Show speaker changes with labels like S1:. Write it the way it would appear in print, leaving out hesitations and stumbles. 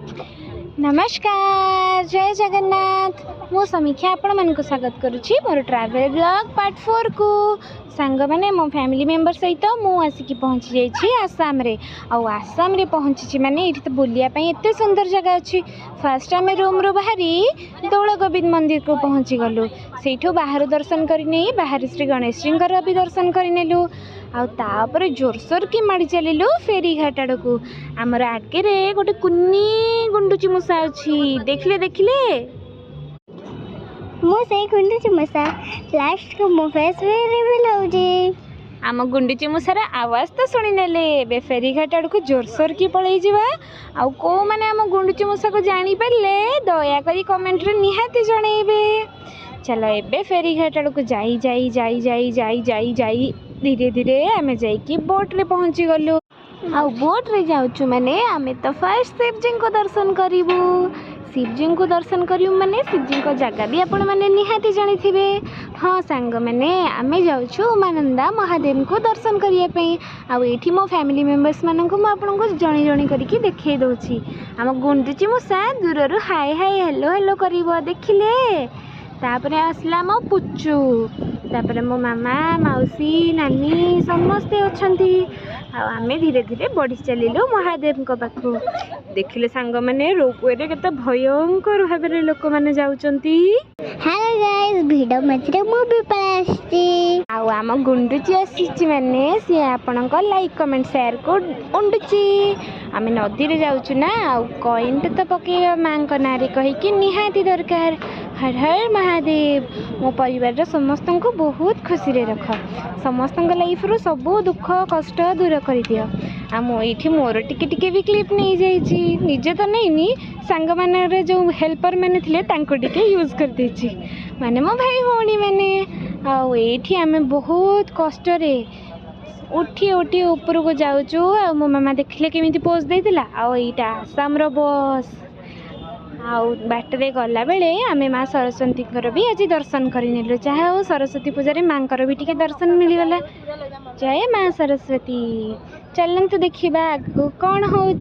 S1: ନମସ୍କାର, ଜୟ ଜଗନ୍ନାଥ। ମୁଁ ସମୀକ୍ଷା ଆପଣମାନଙ୍କୁ ସ୍ୱାଗତ କରୁଛି ମୋର ଟ୍ରାଭେଲ୍ ବ୍ଲଗ୍ ପାର୍ଟ 4କୁ। ସାଙ୍ଗମାନେ, ମୋ ଫ୍ୟାମିଲି ମେମ୍ବର ସହିତ ମୁଁ ଆସିକି ପହଞ୍ଚି ଯାଇଛି ଆସାମରେ। ଆଉ ଆସାମରେ ପହଞ୍ଚିଛି ମାନେ ଏଇଠି ତ ବୁଲିବା ପାଇଁ ଏତେ ସୁନ୍ଦର ଜାଗା ଅଛି। ଫାର୍ଷ୍ଟ ଆମେ ରୁମ୍ରୁ ବାହାରି ଦୋଳ ଗୋବିନ୍ଦ ମନ୍ଦିରକୁ ପହଞ୍ଚିଗଲୁ। ସେଇଠୁ ବାହାରୁ ଦର୍ଶନ କରିନେଇ ବାହାରେ ଶ୍ରୀ ଗଣେଶଜୀଙ୍କର ବି ଦର୍ଶନ କରିନେଲୁ। ଆଉ ତାପରେ ଜୋରସୋରକି ମାଡ଼ି ଚାଲିଲୁ ଫେରିଘାଟ ଆଡ଼କୁ। ଆମର ଆଗରେ ଗୋଟେ କୁନି ଗୁଣ୍ଡୁଚି ମୂଷା ଅଛି, ଦେଖିଲେ ଦେଖିଲେ।
S2: ମୁଁ ସେଇ ଗୁଣ୍ଡୁଚି ମୂଷା। ଲାଷ୍ଟକୁ ମୋ ଫେସ୍ ବି ରିଭିଲ୍ ହେଉଛି।
S1: ଆମ ଗୁଣ୍ଡୁଚି ମୂଷାର ଆୱାଜ ତ ଶୁଣିନେଲେ। ଏବେ ଫେରିଘାଟ ଆଡ଼କୁ ଜୋରସୋରକି ପଳେଇ ଯିବା। ଆଉ କେଉଁମାନେ ଆମ ଗୁଣ୍ଡୁଚି ମୂଷାକୁ ଜାଣିପାରିଲେ, ଦୟାକରି କମେଣ୍ଟରେ ନିହାତି ଜଣେଇବେ। ଚାଲ, ଏବେ ଫେରିଘାଟ ଆଡ଼କୁ ଯାଇ ଯାଇ ଯାଇ ଯାଇ ଯାଇ ଯାଇ ଯାଇ ଧୀରେ ଧୀରେ ଆମେ ଯାଇକି ବୋଟ୍ରେ ପହଞ୍ଚିଗଲୁ। ଆଉ ବୋଟ୍ରେ ଯାଉଛୁ ମାନେ ଆମେ ତ ଫାର୍ଷ୍ଟ ଶିବଜୀଙ୍କୁ ଦର୍ଶନ କରିବୁ। ଶିବଜୀଙ୍କୁ ଦର୍ଶନ କରିବୁ ମାନେ ଶିବଜୀଙ୍କ ଜାଗା ବି ଆପଣମାନେ ନିହାତି ଜାଣିଥିବେ। ହଁ ସାଙ୍ଗମାନେ, ଆମେ ଯାଉଛୁ ଉମାନନ୍ଦା ମହାଦେବଙ୍କୁ ଦର୍ଶନ କରିବା ପାଇଁ। ଆଉ ଏଇଠି ମୋ ଫ୍ୟାମିଲି ମେମ୍ବର୍ସମାନଙ୍କୁ ମୁଁ ଆପଣଙ୍କୁ ଜଣେ ଜଣେ କରିକି ଦେଖେଇ ଦେଉଛି। ଆମ ଗୁଣ୍ଡୁଚି ମୂଷା ଦୂରରୁ ହାଏ ହାଏ, ହ୍ୟାଲୋ ହ୍ୟାଲୋ କରିବ, ଦେଖିଲେ। ତାପରେ ଆସିଲା ମୋ ପୁଚୁ। ତାପରେ ମୋ ମାମା, ମାଉସୀ, ନାନୀ ସମସ୍ତେ ଅଛନ୍ତି। ଆଉ ଆମେ ଧୀରେ ଧୀରେ ବଢ଼ି ଚାଲିଲୁ ମହାଦେବଙ୍କ ପାଖକୁ। ଦେଖିଲେ ସାଙ୍ଗମାନେ, ରୋପୱେରେ କେତେ ଭୟଙ୍କର ଭାବରେ ଲୋକମାନେ ଯାଉଛନ୍ତି।
S2: ହ୍ୟାଲୋ ଗାଇସ୍, ଭିଡ଼ ମଝିରେ ମୁଁ ବି ପଳେଇ ଆସିଛି।
S1: ଆଉ ଆମ ଗୁଣ୍ଡୁଚି ଆସିଛି ମାନେ ସିଏ ଆପଣଙ୍କ ଲାଇକ୍, କମେଣ୍ଟ, ସେୟାରକୁ ଉଣ୍ଡୁଚି। ଆମେ ନଦୀରେ ଯାଉଛୁ ନା, ଆଉ କଏନ୍ଟା ତ ପକେଇବା ମାଆଙ୍କ ନାଁରେ କହିକି ନିହାତି ଦରକାର। ହର ହର ମହାଦେବ। ମୋ ପରିବାରର ସମସ୍ତଙ୍କୁ ବହୁତ ଖୁସିରେ ରଖ, ସମସ୍ତଙ୍କ ଲାଇଫରୁ ସବୁ ଦୁଃଖ କଷ୍ଟ ଦୂର କରିଦିଅ। ଆଉ ମୁଁ ଏଇଠି ମୋର ଟିକେ ଟିକେ ବି କ୍ଲିପ୍ ନେଇଯାଇଛି। ନିଜେ ତ ନେଇନି, ସାଙ୍ଗମାନଙ୍କର ଯେଉଁ ହେଲ୍ପର ମାନେ ଥିଲେ ତାଙ୍କୁ ଟିକେ ୟୁଜ୍ କରିଦେଇଛି, ମାନେ ମୋ ଭାଇ ଭଉଣୀମାନେ। ଆଉ ଏଇଠି ଆମେ ବହୁତ କଷ୍ଟରେ ଉଠି ଉଠି ଉପରକୁ ଯାଉଛୁ। ଆଉ ମୋ ମାମା ଦେଖିଲେ କେମିତି ପୋଜ୍ ଦେଇଥିଲା। ଆଉ ଏଇଟା ଆସାମର ବସ୍। ଆଉ ବାଟରେ ଗଲାବେଳେ ଆମେ ମା ସରସ୍ୱତୀଙ୍କର ବି ଆଜି ଦର୍ଶନ କରିନେଲୁ। ଯାହା ହଉ, ସରସ୍ୱତୀ ପୂଜାରେ ମାଆଙ୍କର ବି ଟିକେ ଦର୍ଶନ ମିଳିଗଲା। ଜୟ ମା ସରସ୍ୱତୀ। ଚାଲନ୍ତୁ ଦେଖିବା ଆଗକୁ କ'ଣ ହେଉଛି।